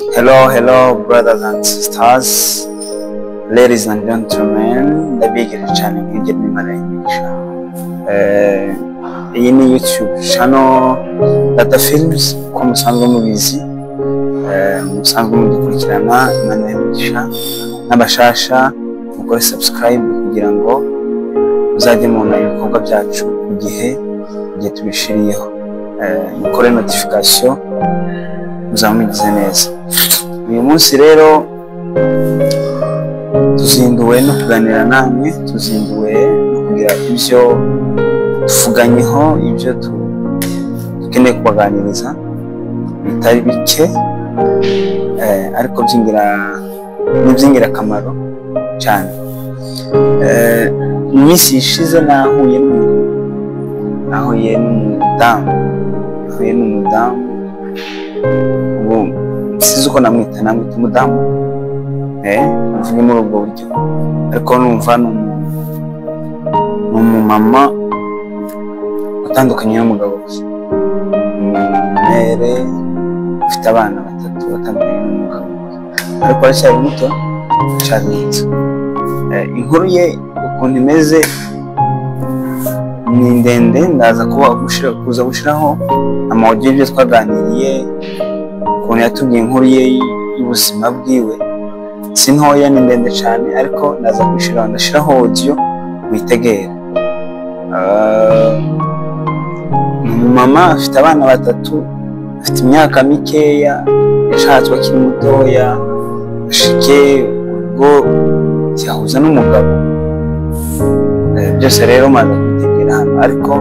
Hello, hello, brothers and sisters, ladies and gentlemen, ndabigeje cyane mwigire n'Imana y'imigisha. Iyi ni YouTube channel Data Films, uko musanzwe mubizi, musanzwe mudukurikirana. Imana y'imigisha n'abashasha mukore subscribe kugira ngo muzajye mubona ibikorwa byacu ku gihe, igihe tubishiriyeho. Mukore notification, muzaba mugize neza. Uyu munsi rero tuzinduwe no kuganira namwe, tuzinduwe no kugira ibyo tuvuganyeho, ibyo dukeneye kubaganiriza bitari bike, ariko n'iby'ingirakamaro cyane. Mu minsi ishize nahuye n'umudamu, ubu sinzi uko namwita umudamu, mvuge muri ubwo buryo, ariko numva ni umumama utandukanye n'umugabo we, umumere ufite abana batatu batandukanye n'umugabo we, ariko aracyari muto, aracyari muto. Inkuru ye ukuntu imeze ni ndende, ndaza kuza gushyiraho amawudiyo y'ibyo twaganiriye, ukuntu yatubwiye inkuru ye y'ubuzima bwiwe. Si ntoya, ni ndende cyane, ariko ndaza kuyishyiraho, ndashyiraho audio witegera. Umumama afite abana batatu, afite imyaka mikeya, yashatswe akiri mutoya, ashike ubwo yahuza n'umugabo. Byose rero maze kubitegera hano, ariko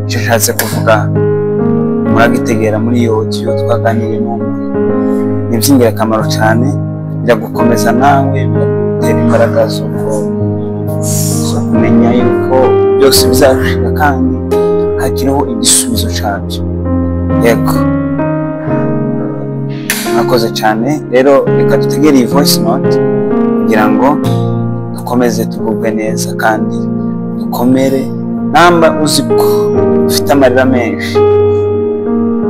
icyo nshatse kuvuga muragitegera muri iyo audio twaganiriye n'uwo muntu. Ni iby'ingirakamaro cyane, biragukomeza nawe, biragutera imbaraga zo kumenya yuko byose bizashira kandi hakiriho igisubizo cyabyo. Yego, mwakoze cyane. Rero reka dutegere iyi voice note kugira ngo dukomeze tugubwe neza kandi dukomere. Namba uzi ko ufite amarira menshi,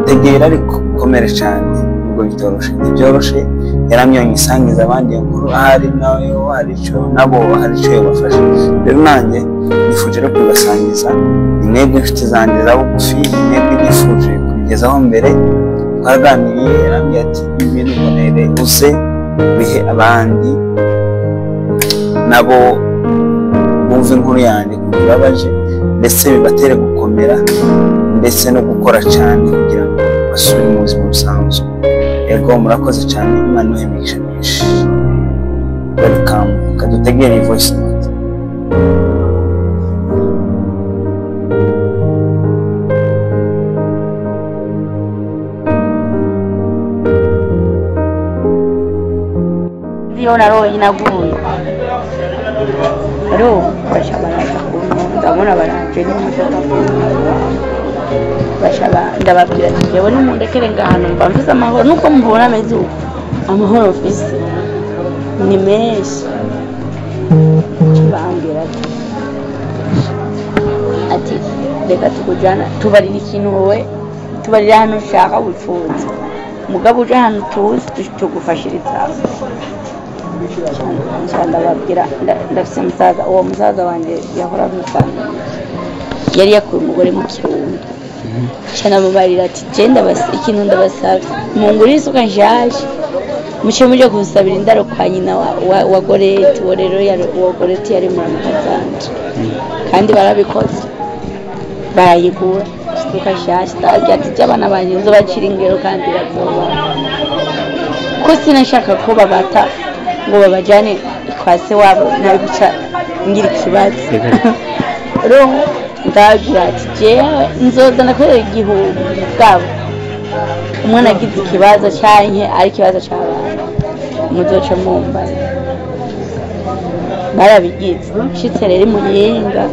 tegera ariko ukomere cyane, nubwo bitoroshe, ntibyoroshe. Yaramyonye isangiza abandi iyo nkuru, ahari nayo hari icyo nabo hari icyo yabafasha. Rero nanjye nifuje no kubibasangiza, ni mwebwe inshuti zanjye za bugufi, ni mwebwe nifuje kubigezaho mbere. Twaraganiriye, yarambwiye ati ibi bintu ubonere uze bihe abandi nabo bumve inkuru yanjye kuko ibabaje, ndetse bibatere gukomera ndetse no gukora cyane kugira ngo basubire mu buzima busanzwe. Yego, murakoze cyane, Imana ibahe imigisha myinshi. Welcome, kadutegere iyi voice note. Iyo naroye naguye rero basha baraza kuntu ndabona baraje n'imodoka, basha ndababwira ati jewe nimundekere ngahantu mba mfise amahoro, nuko mubona ameze uko amahoro mfise ni menshi. Bambwira ati reka tukujana tubarira ikintu wowe, tubarira ahantu ushaka wifuza, mugabo uje ahantu tuzi tugufashiriza. Ndababwira ndafise umusaza, uwo musaza wanje yahora amusanga, yari yakuye umugore mu Kirundo. Canamubarira ati je ikintu ndabasaba, mungurire isuka nshasha, muce muje kunsabira indaro kwa nyina wa Goreti. Uwo rero uwo Goreti yari muramukazanje, kandi barabikoze, barayigura isuka nshasha. Ndababwira ati je abana banje nzobacira ingero kandi bazoba, ko sinashaka ko babata ngo babajyane kwa se wabo, nari guca ngira ikibazo. Rero ndababwira ati jewe nzoza ndakorera igihumbi bwabo, umwana agize ikibazo canke ari ikibazo c'abana muzoca mumbaza. Barabigize. Nshitse rero i Muyinga,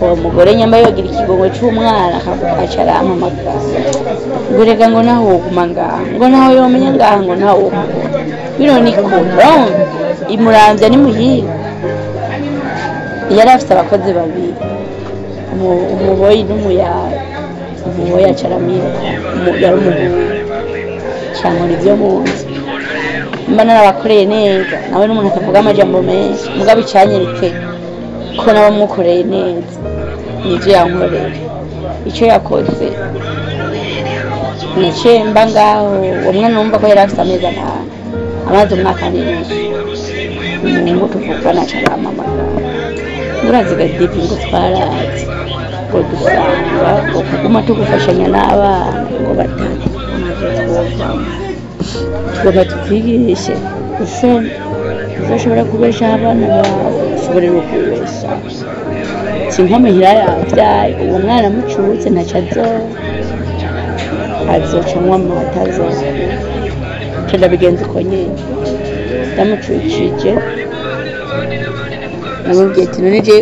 uwo mugore nyamba yogira ikigongo c'umwana, aca arampamagara ngo reka ngo naho woguma ngaha, ngo naho yomenya ngaha, ngo naho womugora bino ni kure imuramvya ni Muyinga. Yari afise abakozi babiri, umuboyi n'umuyaga. Umuboyi aca aramwiruka, yari umuhungu, cankora ivyo mu nzu. Mba narabakoreye neza, nawe n'umuntu atavuga amajambo menshi, mugabo icanyeretse ko nabamukoreye neza nivyo yankoreye. Icyo yakoze naciye mba ngaho. Uwo mwana numva ko yari afise amezi 5, amaze umwaka n'inusu. Umuhungu tuvukana aca arampamagara, urazi Gadivi ngo twarazi ngo dusanga ngo kuguma tugufashanya n'abana ngo batatu maze twovamo, tugomba tukwigishe gushona uzoshobora kubeshaho abana bawe, ushobore no kwibeshaho. Sinkomihira yavyaye uwo mwana mucutse ntaco azoba, azoca anywa amata, azoba nca ndabigenza uko nyene. Ndamucukije namubwiye ati none je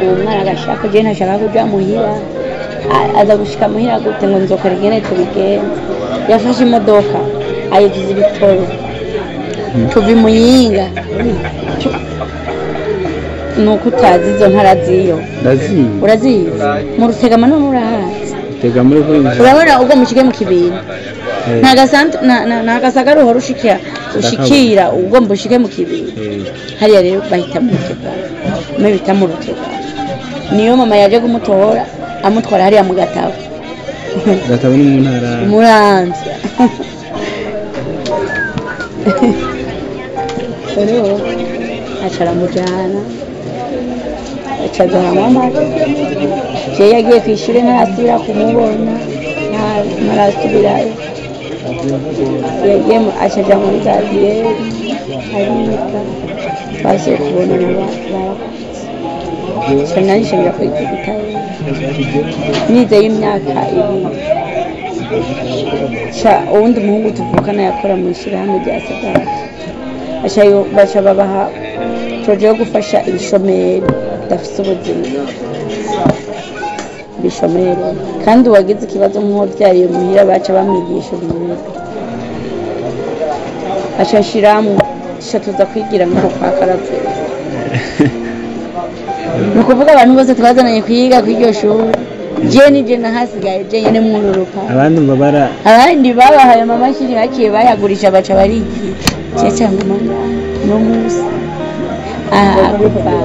uwo mwana agashaka, je ntashaka kuja muhira, aza gushika muhira gute ngo nzokora ingene tubigenza. Yafashe imodoka ayigiza ibitoro tuva i Muyinga. Nuko utazi izo ntara ziyo? Ndazizi. Urazizi? Mu Rutegama none urahazi? Tega muri kuri. Urabona ubwo mushike mu Kibingo, nta gasagara uhora ushikira, ushikira ugomba ushike mu Kibingo. Hariya rero bahita mu Rutegama, mwe bita mu Rutegama. Niyo mama yaje kumutora amutwara hariya mu Gatabo. Gatabo ni mu ntara Muramvya. Rero aca aramujana, aca aduha amata. Je yagiye kw'ishure ntarasubira kumubona, ntarasubirayo. Yagiye aca aja muri gardienne ariga, basubiye kubonana barakuze. Aca nanje nja kwiga igitabo, nizeyo imyaka 2. Ca uwundi muhungu tuvukana yakora mw'ishirahamwe rya Sadate, baca babaha projet yo gufasha ibishomeri bidafise ubuzima, bishomeri kandi uwagize ikibazo nk'uwavyariye muhira baca bamwigisha umwuga. Aca ashiramwo, aca tuza kwigira nko kwa Karaveri. Ni ukuvuga abantu bose twazananye kwiga kw'iryo shuri, je nije nahasigaye jenyene mwururuka. Abandi babara abandi babahaye amamashini baciye bayagurisha baca barigira. Je canguma ngaho no musi aha kuva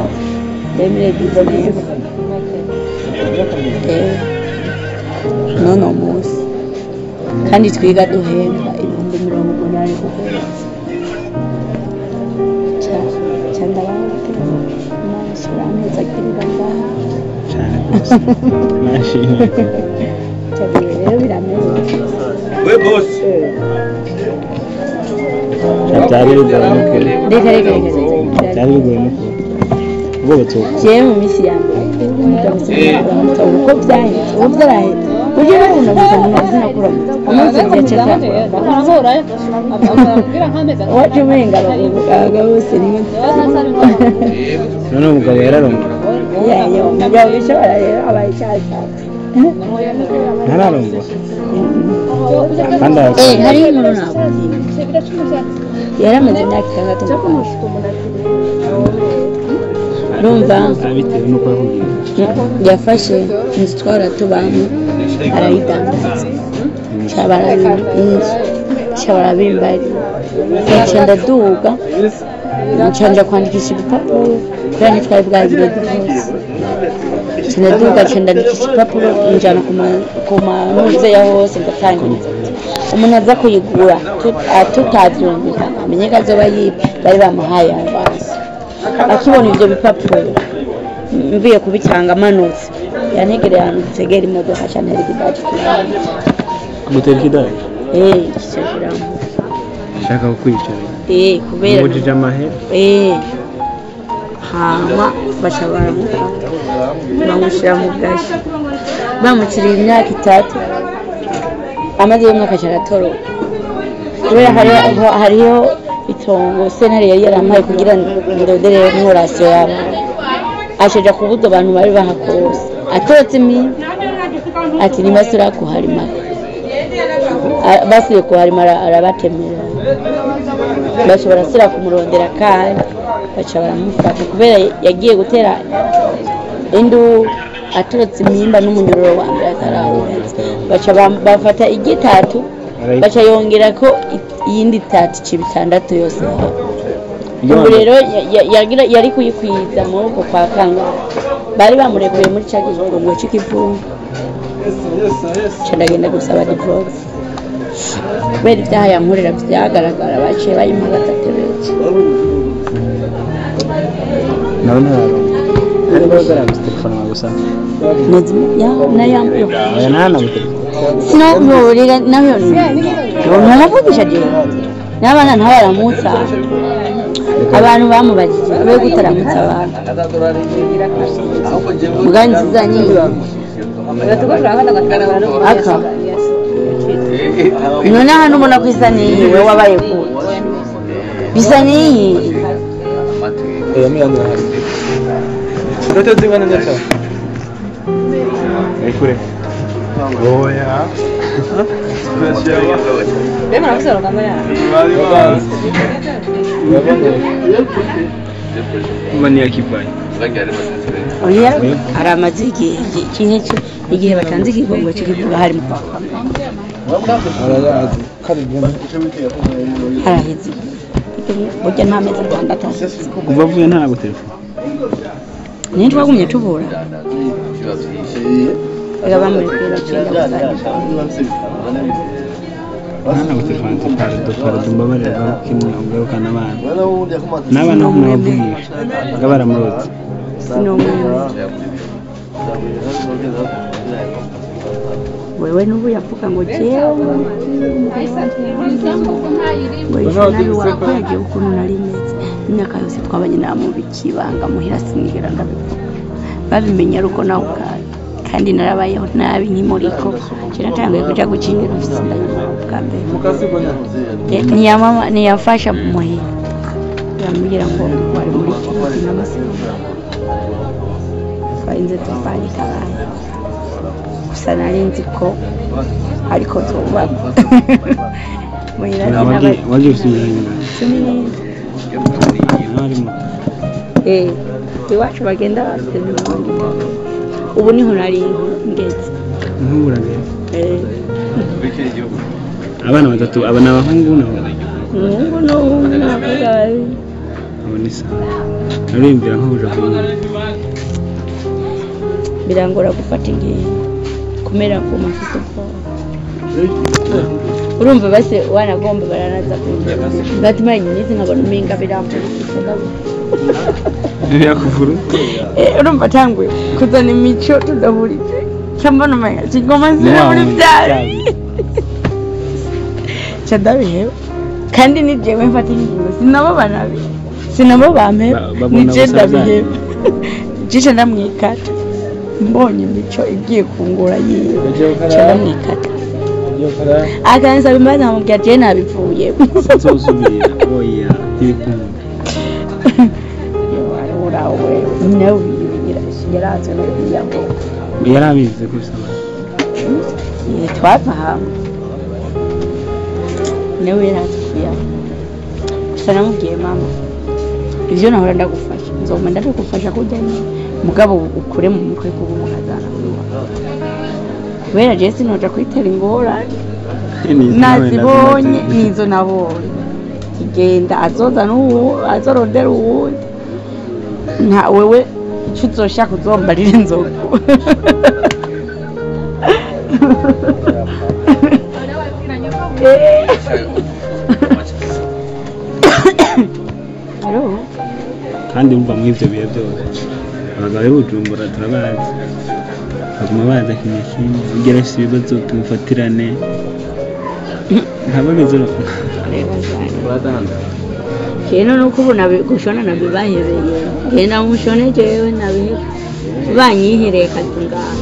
2019 nono musi, kandi twiga duhembwa 80,000 ku kwezi. Ca ndabahohotera, Imana ishobora agirira ngaha cyane rwose. Nashimye. Ca rero birameze. We boss. Byari bigoye no kure. Reka reka reka reka. Byari bigoye no kure. Ubwo tuko. Jewe mu minsi ya mbere umugabo sinakuramutsa, uko byahetse ubu byarahetse, ujye urunamutsa umuntu sinakuramutsa umunsi ugiye cyakuramutsa wacu umenga abagabo bose niwe. None umugabo yararongora? Yayo umugabo bishobora rero abaye icyashatse. Ntararongora. Kandi Hariho inkuru nakubwiye, yaramaze imyaka 6 mu Rwanda. Urumva bitewe n'uko yakubwiye. Yafashe inzu twahora tubamo arayidandaza, ca inzu ca barabimbarira, nca ndaduga, nca nja kwandikisha ibipapuro kubera ntitwari bwagire divorce. Nca ndaduga, nca ndandikisha ibipapuro njana ku manuze ya hose, ndatangiza umuntu aza kuyigura tutavyumvikana amenye ko azoba yibwe. Bari bamuhaye avance. Akibona ivyo bipapuro mvuye kubitanga amanutse, yantegereye ahantu dutegera imodoka aca antera ikidaji. Gutera ikidaji? Kica kirambuza. Ashaka kukwicara. Kubera Umubujije amahera? Hama baca baramufata bamushira mu gasho, bamuciriye imyaka 3. Amaze y'umwaka aca aratoroka kubera hariho itongo sentare yari yarampaye kugira ndodere mworasiyo y'abana. Acaja kubuza abantu bari bahakose, atorotse imimba ati ntibasubira kuharima. Basubiye kuharima arabatemera, baca barasubira kumurondera kandi baca baramufata kubera yagiye gutera induru atorotse imimba n'umunyororo wa mbere atarawurenza. Baca bafata igitatu, baca yongerako Iyindi 3 ciba 6 yose. Ubu rero yari kuyikwiza muri uko kwa kangahe bari bamurekuye muri ca gifungo c'ikivunga. Ndagenda gusaba divorce kubera ibyaha yankorera byagaragara, baciye bayimuha batatebeje. Nawe ntararonka ariko telefone gusa sinamurira nayo naravugisha jewe n'abana ntabaramutsa abantu bamubajije be gutaramutsa abantu muga nziza nyiye aka none hano ubona ko isa n'iyi we wabaye kure bisa n'iyi. Oya aramaze igihe igihe batanze ikigongo cy'ikivuga hari mu kwa haraheze burya nta mezi 6 kuva avuye ntabwo telefone niyo twagumye tubura reka bamurekuye bacinda gusa ntabwo telefone pardo mbabarira kimwe ugarukana abana n'abana ho mwabavugisha ngo baramurotse sinomwemera wewe n'ubu yavuga ngo jewe ngo nabi wakoragiye ukuntu nari meze imyaka yose twabanye namubikibanga muhira sinigera ndabivuga babimenye ari uko nawe ubwawe kandi narabayeho nabi nk'imuriko kiratanguye kuja gukingira mfise inda bwa mbere ntiyamfasha muhira yambwira ngo wari muri kirundi n'amasegonda twarinze tuvanye kabaye gusa nari nzi ko ariko tubaka muhira wagiye ufite imyaka 14 iwacu bagenda bafite 30 ubu niho nari ngeze abana batatu aba ni abahungu n'umuhungu n'umukobwa babiri abo ni sawa nariyumvira nk'ubuja kumwe birangora gufata ingingo kumera ku mafite ubwoba urumva base wanagomba baranaza kumva batimanye iminsi nkabona umenga biramvurugise birakuvura urumva atanguye kuzana imico tudahurije cyangwa umenga kigoma ziri muri byari ndabiheba kandi ni jewe mfata ingingo sinabo banabi sinabo bampeba ni je ndabiheba jishe ndamwikata mbonye imico igiye kungura yiwe ndamwikata akansaba imbabazi nkamubwira je nabivuye nzosubira oya ntibikunda urawe nawe yarazwe no kwiyahura yarabizi gusa twava hamwe nawe yarazi kwiyahura gusa namubwiye mama ivyo nahora ndagufasha nzoma ndabigufasha kurya nyine mugabo ukure mu mutwe kuba umukazana wiwe kubera je sinoja kwitera ingorane nazibonye nizo nabonye kigenda azoza n'uwo azorondera uwundi nta wewe ico uzoshaka uzombarira inzoga kandi umva muri ivyo bihe byose abagabo b'Ubujumbura turabazi baguma baza kimwe kimwe ugera afise ibibazo tumufatirane ntabameze kino nuko ubu gushona nabibahebeye genda mushone jewe nabihe banyihereye akazi ngaha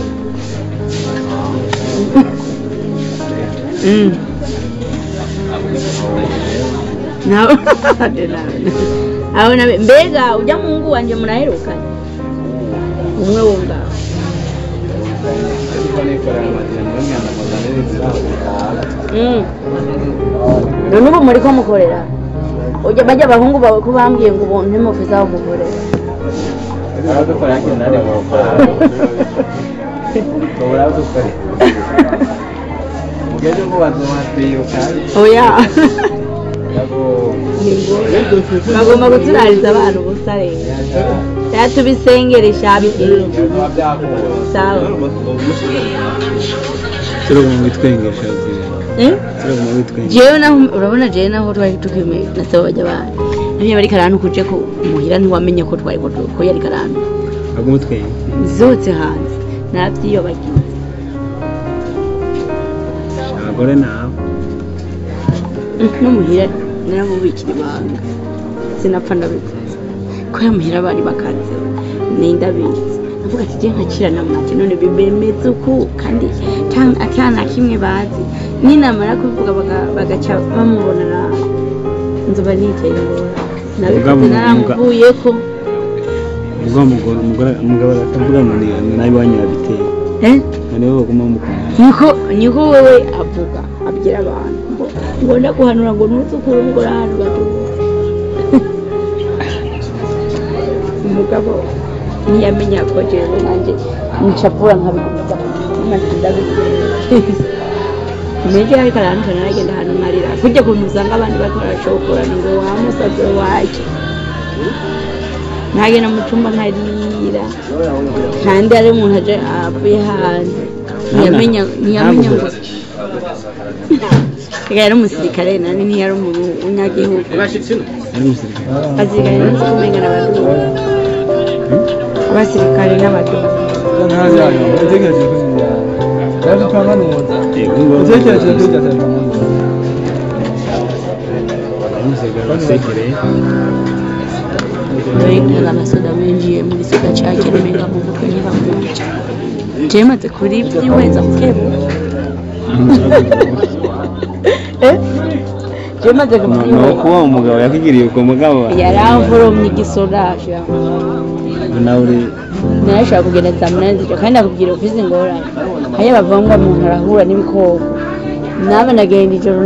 aho nabe mbega ujya mungu wanje muraherukanye umwe wo ngaho none ubu muri ko mukorera ujya bajya abahungu bawe ko bambwiye ngo ubu ntimufize aho mukorera oya. Bagomba guturariza abantu ubusa rero. Tubisengere shabiki. Sawa. Turaguma witwengesha Eh? Turaguma witwengesha. Jewe naho urabona jewe naho twari tukime nasaba bajya abantu. Nabyo bari karantu kuje ko muhira ntiwamenye ko twari ko yari karantu. Aguma twenge. Zotse hanze. Navyiyobagize. Abagore nabo. No muhira naramubikira ibanga. Sinapfa ndabivuze. Ko yamuhira bari bakaze. Nindabizi. Avuga ati je nkakira namwake none bimeze uku kandi atana kimwe bazi. Ninamara kuvuga bagaca bamubona nabi. Nzoba nicaye ngora. Nabikoze naramuvuyeko. Ubwo umugore umugabo akavuga ngo ni nabi wanyu yabiteye. Eh? Noneho baguma mukunda. Niko wewe avuga abwira abantu ngo ndaguhanura ngo nuzukure umugore ahantu batuzi. Umugabo ntiyamenya ko jewe nanjye ncapura nkabigumiza ndabikora. Meje ariko arantuka naragenda ahantu nkarira kujya kuntu usanga abandi bariko barashokorana ngo wamusaze waje nkagenda mu cumba nkarira kandi ari umuntu aje avuye hanze ntiyamenya ngo yari umusirikare nani ntiyari umuntu w'umunyagihugu Ari umusirikare. Abasirikare nzi kumenga n'abaduga abasirikare n'abaduga Umenga amasoda binjiye muri soda cakera umenga mu mutwe ntibamuca jewe maze kurivyihweza bukebuke jewe maze No kuvyihweza kuba umugabo yakigiriye uko mugabo yaramforomye igisoda nawe uri narashobora kugenda saa munani z'ijoro kandi nakubwira ufise ingorane hariya bavuga ngo umuntu arahura n'ibikoko nawe nagenda ijoro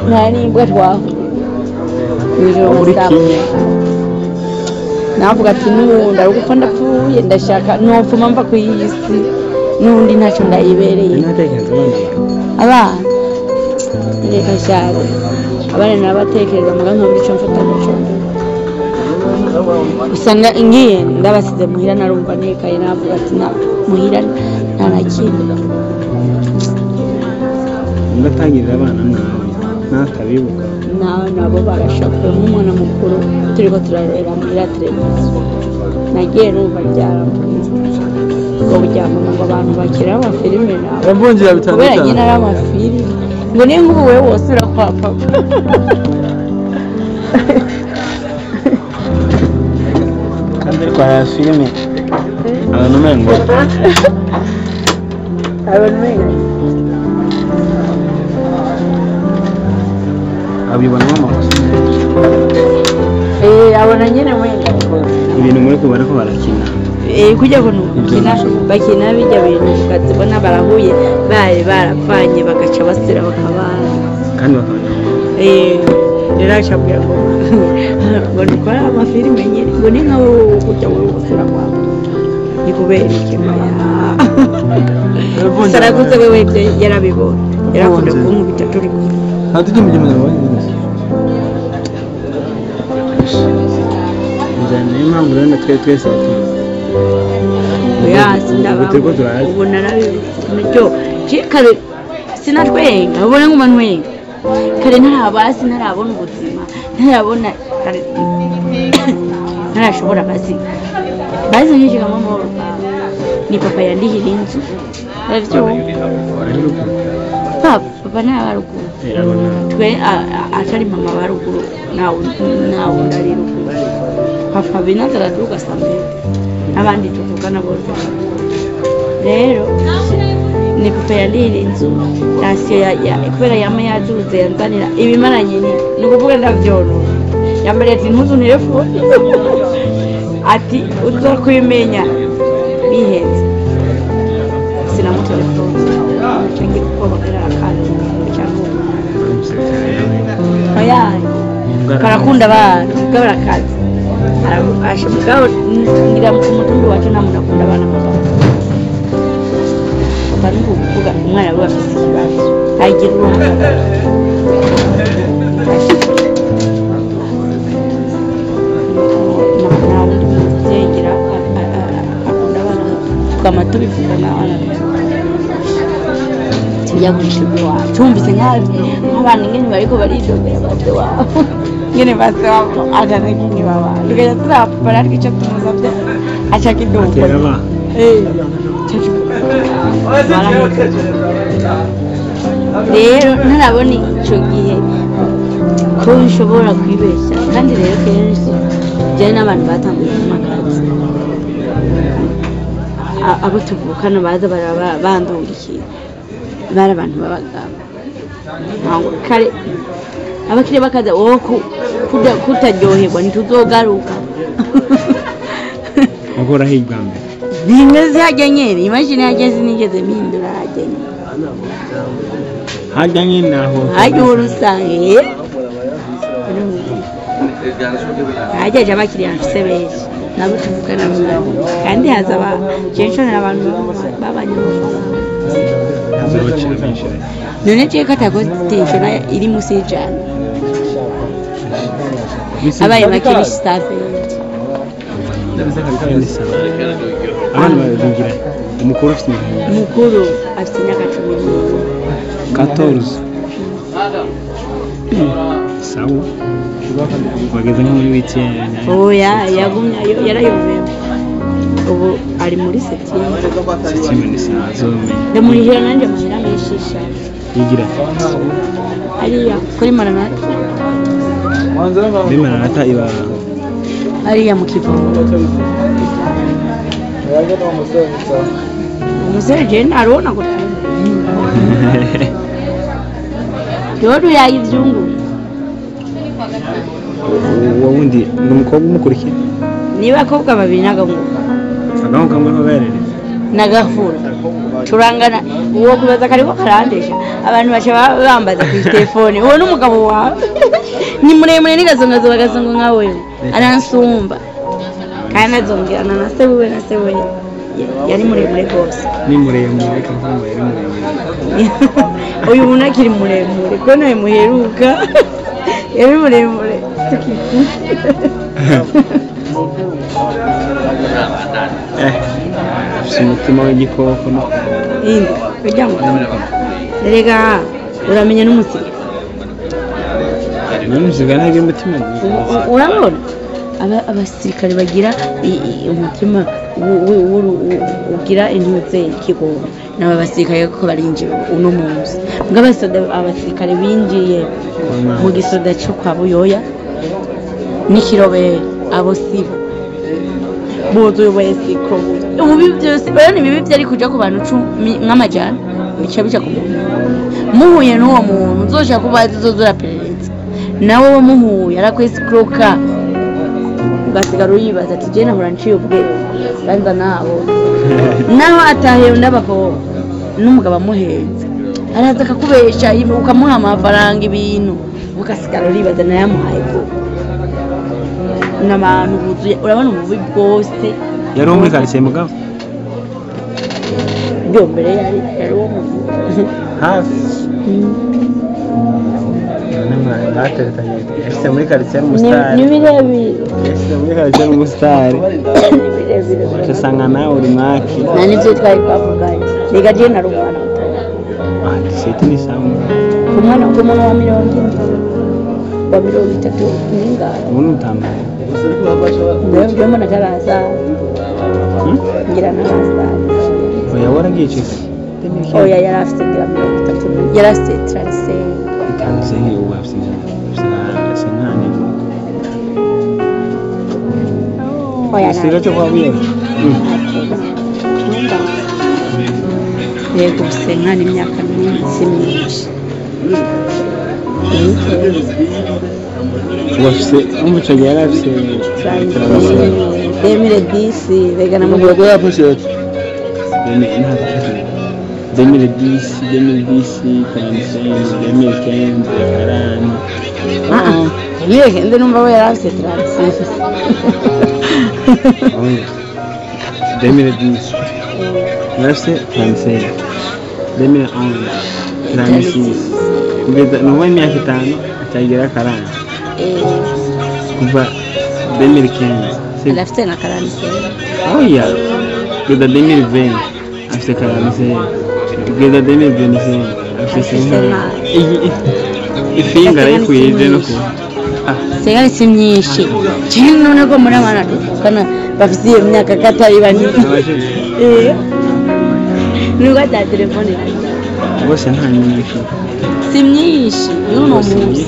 nta n'imbwa twahuye mw'ijoro nka saa munani navuga ati n'ubundi ari ugupfa ndapfuye ndashaka nopfuma mva ku iyi si n'ubundi ntacyo ndayibereye natekereza abana bawe. Abana reka cyane abana nabatekereza muga nkabura icyo mfata n'icyo ndeka gusa ngiye ndabasize muhira narumva ntekaye navuga ati na muhira nta na kimwe Mbwa atangirira abana nabi natabibuka nawe nabo barashakuye nk'umwana mukuru turiko turareba muhira televiziyo nagiye numva ryarambuye ngo buryamama ngo abantu bakira amafilime nabo Yavunjira bitanu kubera bitanu. nyine ari amafilime ngo niyo nk'ubu wewe wosubira kwa papa kandi ariko hari filime abantu umengo abantu benshi abibonamo amakosa menshi abona nyine wenda ibintu muri kubara ko barakina kujya kuntu bakina bakina bijya bintu ukazibona barahuye bari barapfanye bagaca basira bakabana kandi bakabona rero acabwira ngo ngo dukore amafilime nyine ngo ni nka wowe kujya wowe gusura kwawe ni kubera iki saraguze wewe ibyo yarabibonye yarakunda kunkubita turi kumwe njyana niyo mpamvu rero na twe twese batuzi oya turiko turazi ubu narabibyo kare sinatwenga ubona nguma ntwenga kare ntarabasi ntarabona ubuzima ntarabona kare ntarashobora basi basi nkishikamo amahoro ni papa yandihira inzu uravyumva papa papa nta baruguru twe atari mama baruguru nawe nawe ndari ruguru papa binaza araduga samete n'abandi tuvugana bose rero ni papa yandihira inzu rasiyo kubera yama yaduze yanzanira ibimaranye ni ukuvuga ndavyonona yambariye ati ntuzunire fone ati uza kubimenya bihenze sinamutelefone cange kuko bakorera akazi cyangwa oya karakunda abana mugabo arakazi mugabo ngira ku mutumbi wacu nta muntu akunda abana nka papa papa ni ukuvuga umwana we afise ikibazo agira uruhare. Yagurisha iwacu tumvise nk'abantu ingene bariko baridogera base wabo ingene base wabo atana kimwe baba tukaja turapfa natwe ico tumusavye aca kiduka rero ntarabona ico gihe ko nshobora kwibesha kandi rero kenshi jewe n'abantu batanguye kumpa akazi abo tuvukana baza bandungikiye bari abantu b'abagabo kare abakiriya bakaza wowe kutaryoherwa ntituzogaruka ukora hirya mbere bimeze hajya nyene imashini hajya sinigeze mpindura hajya nyene hajya nyene aho hajya uhora usanga hajya aje abakiriya mfise benshi nabo tuvugana kandi haza jenshonera abantu b'abanyamafaranga none jewe ko atakotisho iri musi y'ijana abaye make ni saventi abana babigira umukuru afite umukuru afite imyaka 14 14 sawa bageze nko muri weekend oya yagumye yarayobeye ubu ari muri septième septième azome ndamurihira nanjye amahera menshi yigira ariya kuri Maranatha muri Maranatha iba ariya mu Kivumu umusore je ntarubona ko yoru yayivyungu uwo wundi ni umukobwa umukurikiye ni bakobwa babiri n'agahungu agahungu kamwe kaberere n'agafura turangana uwo kubaza kariko karandesha abantu baca bambaza ku telefone uwo n'umugabo wawe ni muremure n'igazongazo bagasongo nka wewe aransumba kandi azongerana na se wiwe na se we yari muremure rwose ni muremure kavuga yari muremure uyu muntu akiri muremure ko nawe muheruka yari muremure afite umutima w'igikoko no indi kugira ngo rega uramenya n'umusiga n'umusiga ntagira umutima urabona abasirikare bagira umutima ugira intuze ikigomba naba basirikare ko barinjiye uno munsi mbwa abasirikare binjiye mu gisoda cyo kwa Buyoya n'ikirobere abo sibo buzuye ubwesiko ububi byose urabona ibibi byari kuja ku bantu nk'amajana bica bica ku muntu muhuye n'uwo muntu uzoja kubaza uzozora perereza nawe wo muhuye arakwesikuruka ugasigara uyibaza ati je nahora nciye ubwenge banza nabo naho atahewe n'abakobwa n'umugabo amuhenze araza akakubesha ukamuha amafaranga ibintu ugasigara uribaza nayamuhaye vuba n'abantu buzuye urabona ububi bwose yari uwo muri karitsiye mugabo byo mbere yari uwo mu hafi yashyize muri karitsiye ari umusitari ni birebire yashyize muri karitsiye ari umusitari ni birebire usanga nawe uri mwaki nta n'ibyo twari twavuganye reka je nari umwana mutoya ah diseti ni sawa umwana ku muntu wa 40 wa 30 n'ingano ubu ni utambaye mbere mbona ataraza ngira ntaraza oya waragiye oya yari afite ngira 30 yari afite 35 itanu se ubu afite senkani oya siro cyo kwa Buyoya yego senkani imyaka myinshi myinshi wafise umuco yari afise 2010 rega namubwira 2010 2010 35 2015 karani ah ah ndumva we yari afise 36 oya 2010 yari afise 35 2011 36 kugeza nuba imyaka 5 atagira karani kuva 2015 arafite na karani oya kugeza 2020 afite karani kugeza 2025 Afise inka. Ifinga arayikwije no ku Segani si myinshi cyane none ko muri abana tuvukana bafite iyo myaka ko atari banini. Nubwo ata telefone bose nta myinshi. Si myinshi y'uno munsi.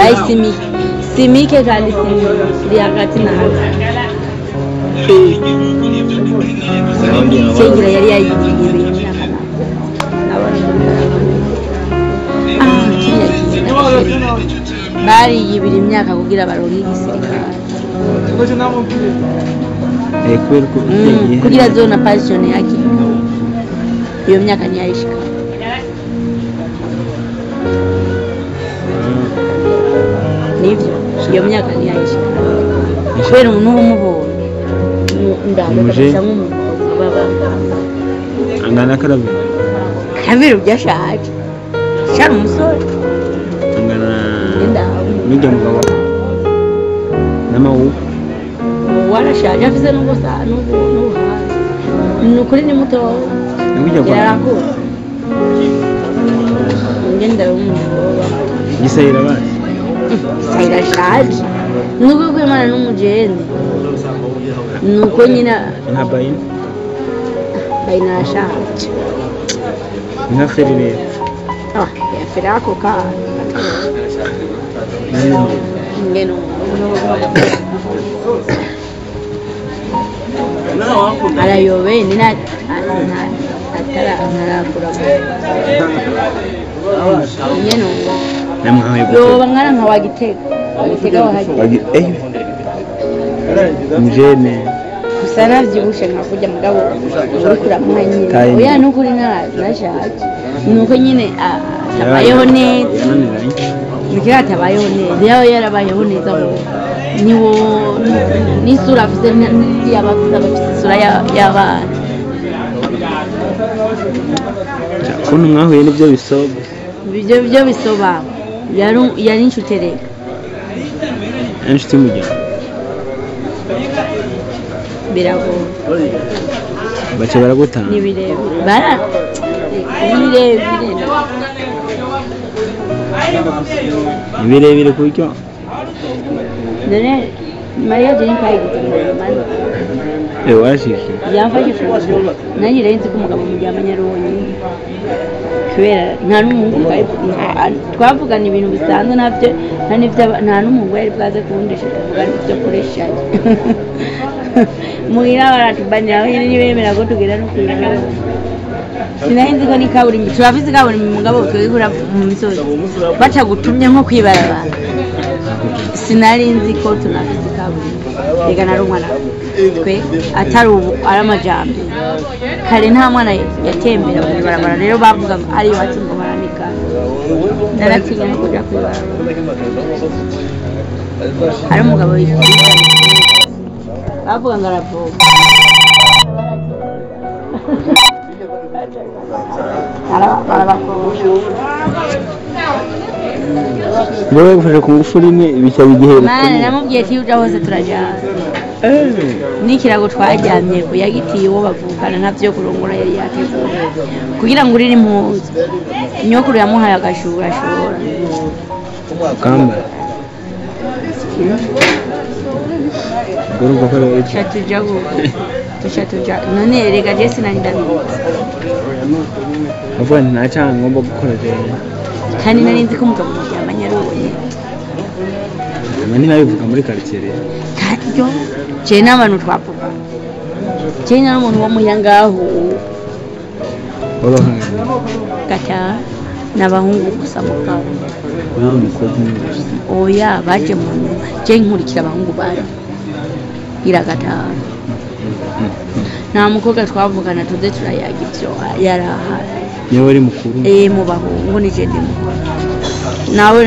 Ayi si mike. Si mike kandi si myinshi. Iri hagati na hagati. Cyegira yari yayigiye imyaka bariyibira imyaka kugira baronke igisirikare. Kugira zona passion yake iyo myaka ntiyayishika. Nivyo iyo myaka ntiyayishika kubera umuntu uba umubonye ndamufasha nk'umuntu baba angana karabiri kabiri byashaje cyari umusore angana n'ujya mugabo n'amawu warashaje afise n'ubusa n'ubuhanzi ni ukuri ni muto yarakura ngenda w'umugabo gisayira basi gisayira ashaje nuko kwimana n'umugeni nuko nyina nka bayina bayina arashaje nka ferire ah ya ferire ako kana ngeno arayobe nina atara ntarakura ngeno namwaye yoba ngana nka wagitega wagitega wahagiye mjene gusa navyibushe nkakurya mugabo uriko uramuha nyine oya nukuri narashaje nuko nyine atabayeho neza nukuri atabayeho neza yaba yarabayeho neza niwo n'isura afise yaba afise isura y'abana ukuntu mwahuye nibyo bisoba ibyo bisoba yari inshuti reka inshuti y'umuryango biragoye baca baragutanga ni birebire bara birebire ni birebire ku buryo none Mariya jeni twayigize ngo warashishije yamfashe ku nanjye rero nzi ko umugabo muryamanye ari wonyine kubera nta n'umuhungu twavugana ibintu bisanzwe ntabyo nta n'umuhungu yari bwaze kubundisha tuvugana ibyo kureshanya muhira baratubanira aho nyine ntibemera ko tugera no kw'ijoro sinari nzi ko ni kaburimbo turafise kaburimbo mugabo twigura mu misozi bacagutumye nko kwibarabara sinari nzi ko tunafise kaburimbo reka nari umwana twe atari ubu ari amajambere kare nta mwana yatembera mw'ibarabara rero bavuga ngo ari iwacu ngo baranika naratinya no kuja kw'ibarabara hari umugabo bavuga ngo aravoma Wowe gufasha ku ngufu rimwe bisaba igihe Mana namubwiye ati uja hose turajyana n'ikirago twajyamye ku yagitiye uwo bavukana ntavyo kurongora yari yateguye kugira ngo urire impuzu nyokuru yamuhaye agashura ashora kamba urumva ko rero tuca tuja none rega je sinari ndabizi avuga nti nta cyaha ngomba gukora rero kandi nari nzi ko umugabo muryamanye ari uwo nyene ntibabivuga muri quartier rero yo je n'abantu twavuga je n'umuntu wo muhira ngaho gata n'abahungu gusa mugabo oya baje mu nyuma je nkurikira abahungu bane ira gatanu nta mukobwa twavugana tuze turayaga ivyo yarahari niwe wari mukuru mu bahungu nije ndi mukuru nawe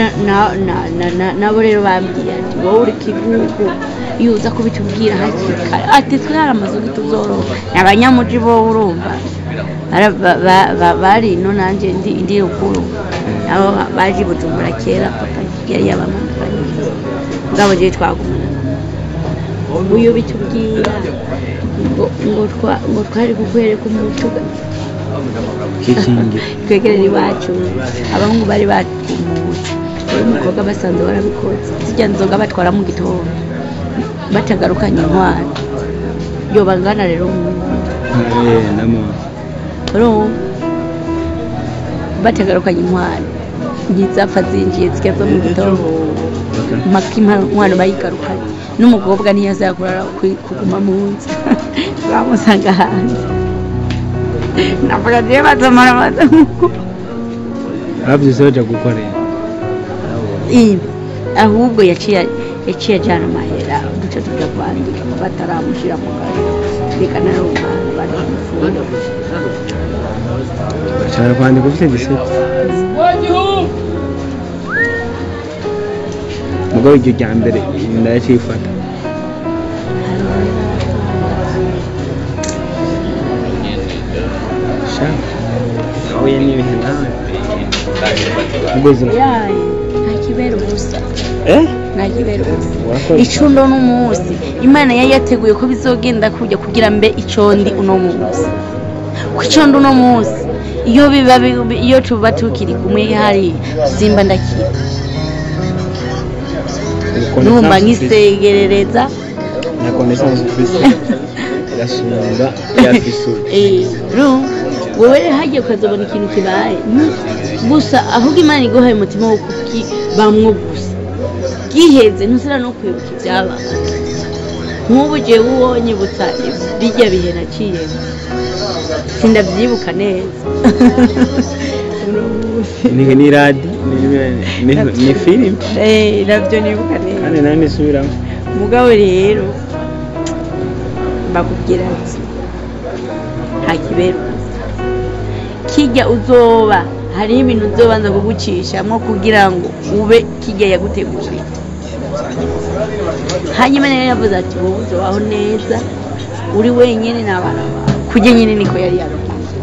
nabo rero bambwiye ati wowe uri kigugu iyo uza kubitubwira hakiri kare ati twe hari amazu tuzoroha abanyamuji bo urumva bari ino nanjye ndi ruguru nabo baje i Bujumbura kera papa yari yabamanukanye mugabo jewe twagumana uyu bitubwira ngo twari kukwereka umuco Kikingira Twegerera iwacu abahungu bari batumutse, uyu mukobwa basanze warabikoze, zirya nzoga batwara mu gitondo batagarukanye intwaro yobangana rero mu urumva batagarukanye intwaro ntizapfa zinjiye zirya zo mu gitondo mpaka intwaro bayigarukanye. N'umukobwa ntiyazakurara kuguma mu nzu, bamusanga hanze navuga ndiye bazamara bazamuko bavyise baja gukorera ibi. Ahubwo yaciye ajana amahera, duca tuja kwandika bataramushira mu gasho, reka nari umwana baramufunga. Bashobora kwandika ufite 17 mugabo iryo rya mbere inda yacifata. Sha nahuye n'ibihe nawe ubwo Yaye nta kibera ubusa. Nta kibera ubusa. Wakoze. Icundo n'umunsi Imana yari yateguye ko bizogenda kujya kugira mbe icondi uno munsi, ku icondi uno munsi iyo biba iyo tuba tukiri kumwe hari simba ndakira numva nkisegerereza na connaissance ufise irasumba iyafise ubu. Wewe hagiye ukazobona ikintu kibaye gusa, ahubwo Imana iguhaye umutima wo kukibamwo gusa giheze ntusira no kwibuka ibyabaye. Nk'ubu jewe uwonyibutsa bijya bihe naciyemo sindavyibuka neza. Uno munsi ni radi ni film. Navyo nibuka neza kandi nayo nisubiramo. Mugabo rero bakubwira ati nta kibera ubusa, kijya uzoba hariho ibintu uzobanza kugucishamo kugira ngo ube kijya yaguteguriye. Hanyuma rero yavuze ati wowe uzobaho neza uri wenyine n'abana bawe, kujya nyine niko yari yabigize.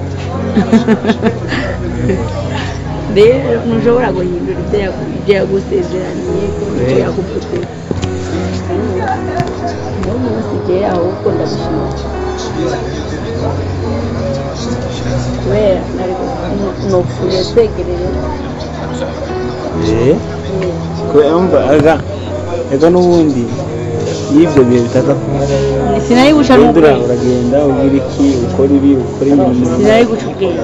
Rero ntushobora guhindura ibyo yagusezeraniye, ibyo yakuvuze. Uno munsi jewe ahubwo ndagushima kubera nari nopfuye segerereza. Kubera umva aga ega n'ubundi iyo ibyo bihe bitaza kuba Sinari guca ugenda n'ubwenge. Uragenda ugira iki, ukora ibi, ukora imirimo. Sinari guca ubwenge.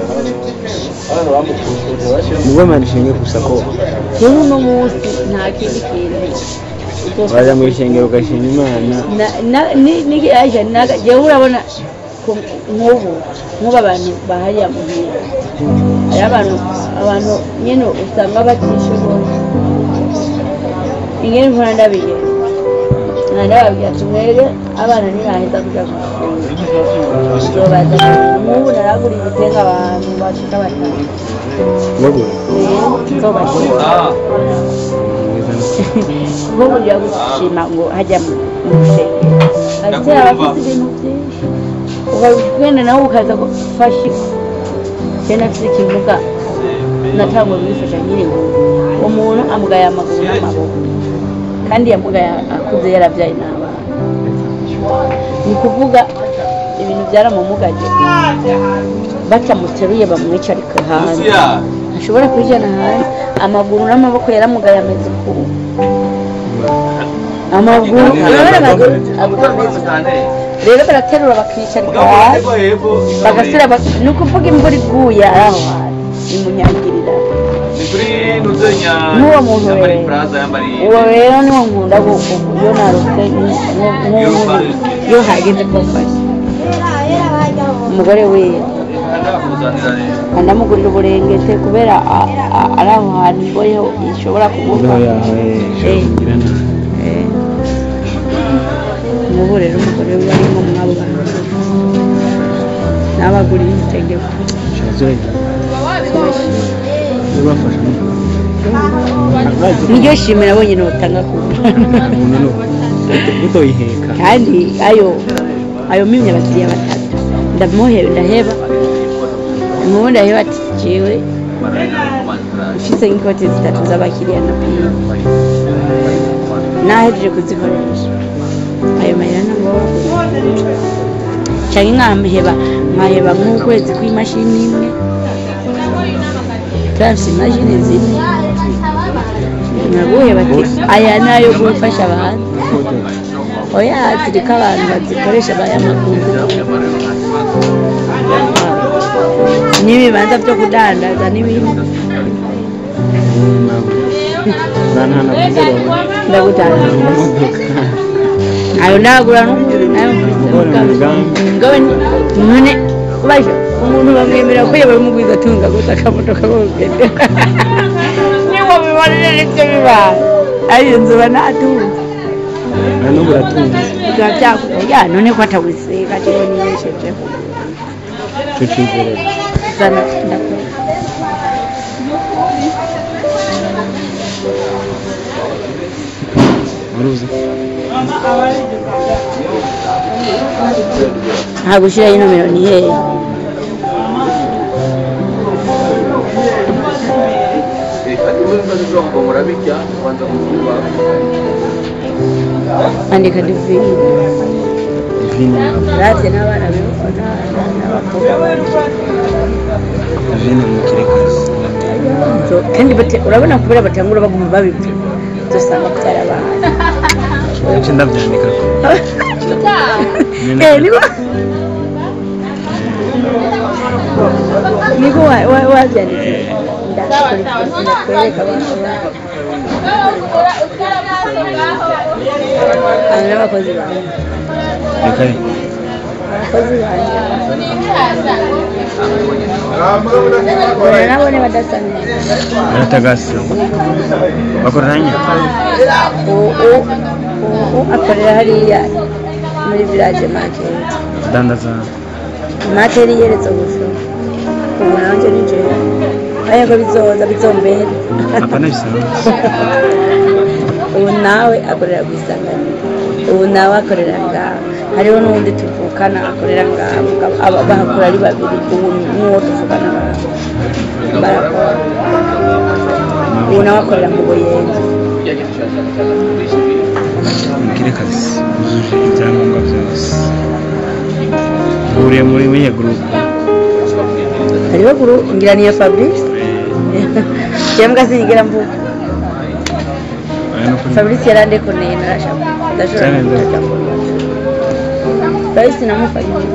Nubwo Imana ishimwe gusa ko Jewe uno munsi nta kindi kintu waja mu ishengero ugashima Imana. Jewe urabona nk'ubu abantu bahariya muhira hari abantu nyene usanga batishoboye, ingene mpora ndabigenza ndababwira ati mwebwe abana ntibaheza kuja kw'ishuri uzobaza. Nk'ubu naragura ibitenge abantu bashika 5. Wagura nzobashira nko burya gushima ngo hajya mu rusengero pasiteri aba afite ibintu byinshi, ukagenda nawe ukaza gufasha. Je nafise ikimuga natangwa kwifasha nkiri muto, umuntu amugaye amaguru n'amaboko kandi yamugaye akuze yaravyaye n'abana, ni ukuvuga ibintu byaramumugaje, batamuteruye bamwicarika hanze ashobora kwijana hanze, amaguru n'amaboko yaramugaye ameze ukuntu amaguru urabona amaguru ameze ukuntu. Rero baraterura bakicarika hasi bagasira ni ukuvuga imvura iguye ari aho hantu imunyagirira. N'uwo muntu rero uwo rero niwo nkunda iyo narutse nk'ubu iyo hageze ko mfasha umugore wiwe anamugurira uburengete kubera ari aho hantu imbohe ishobora kumuva. Imbeho yawe ishobora kugira nabi. Nk'ubu rero umugore we arimo mw'abo bantu nabaguriye ibitenge. Ubafasha niryo shimwe nabonye notanga ku umuntu no utoyiheka. Kandi ayo mimye abakiriya batatu ndamuheba ndaheba nk'ubu ndaheba ati jewe mfise nk'ikoti zitatu z'abakiriya na pili nahejeje kuzikoresha ayo mahera ntangomba kuzikura. Cyangwa nkaheba nk'ukwezi kw'imashini imwe. Turafise imashini zine. Nkaguheba ati aya nayo gufasha abantu. Oya ziriko abantu bazikoresha bayamakuru. N'ibibanza byo kudandaza n'ibindi. Ndagutanga. Ayo ndagura nayo none baje umuntu bamwemera ko yabaye umugwiza atunga gusa akamodoka ko kugenda. Niwo bibonera nivyo bibaye. Ayo nzoba natunze. N'ubu uratunze. Ya none ko atawuseka jewe niyeshejeho. Ico cizere. Sana ndakora. Waruzi? Nta gushyiraho inomero ni hehe? Andika Divine. Divine. Uravye n'abana n'abakobwa banje. Divine mukirekazi. Kandi urabona kubera batangura baguma babivuga uzosanga byarabaye. Nce ndavyandika ko. Niko wavyanditse. Ndakwereka abantu. N'abakozi banjye. Reka Abakozi banjye. Nabone badasa neza. Baratagase. Bakorana? Akorera hariya muri village market. Adandaza materiel zo gushora. Ubu nanjye ni jewe. Ariko bizoza bizombera. Apana bisanzwe. Ubu nawe akorera ku Isanganiro. Ubu nawe akorera ngaha. Hariho n'uwundi tuvukana akorera ngaha. Aba bahakora ari babiri. Ubu n'uwo tuvukana barakora. Ubu nawe akorera mu Buyenzi. Mukirekazi wujuje ibyangombwa byose. Uhuriye muri wihe group? Hariho group ngira niya Fabrice. Jembwa sinigera mvuga. Fabrice yarandekoneye narashaka. Ndashobora. Fabrice namufashije.